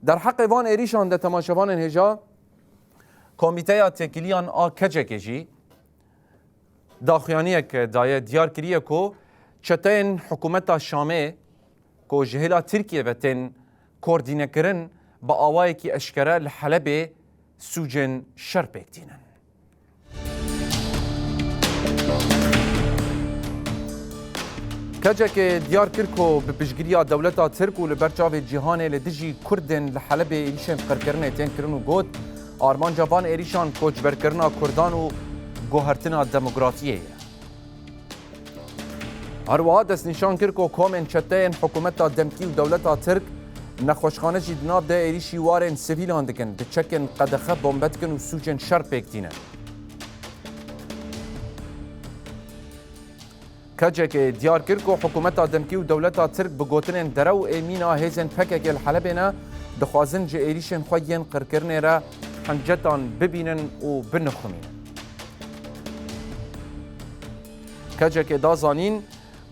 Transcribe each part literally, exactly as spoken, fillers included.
Derheqê van êrîşan de temaşevanên hêja, Komîteya Têkiliyan a K C K'ê jî daxuyaniyek daye, diyar kiriye ku çeteyên hikûmeta Şamê ku ji hêla Tirkiyê ve tên koordînekirin, bi awayekî eşkere li Helebê sûcên şer pêk tînin. K C K'ê diyar kir ku bi piştgiriya dewleta Tirk û li ber çavê cîhanê li dijî Kurdên li Helebê êrîşên qirkirinê tên kirin û got, armanca van êrîşan koçberkirina Kurdan û guhertina demokratiyê ye. Her wiha destnîşan kir ku komên çeteyên hikûmeta demkî û dewleta Tirk nexweşxane jî di nav de êrîşî warên sivîlan dikin, bi çekên qedexe bombe dikin û sûcên şer pêk tînin. K C K'ê diyar kir ku hikûmeta demkî û dewleta Tirk bi gotinên derew ê mîna hêzên P K K li Helebê ne, dixwazin ji êrîşên xwe yên qirkirinê re hencetan bibînin û binixumînin. K C K da zanîn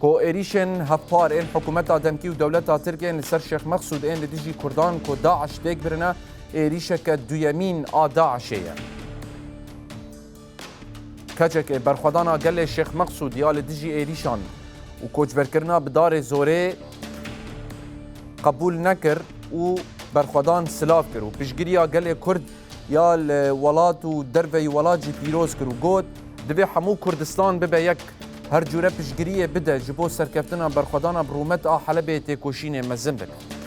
ku êrîşên hevpar ên hikûmeta demkî û dewleta Tirk ên li ser Şêx Meqsûd ên li dijî Kurdan ku DAIŞ têk birine, êrîşeke duyemîn a DAIŞ'ê ye. K C K berxwedana gelê Şêx Meqsûd ya li dijî êrîşan û koçberkirina bi darê zorê qebûl nekir û berxwedan silav kir û piştgiriya gelê Kurd ya li welat û derveyî welat jî pîroz kir û got, divê hemû Kurdistan bibe yek, her cûre piştgiriyê bide ji bo serkeftina berxwedana bi rûmet a Helebê têkoşînê mezin bike.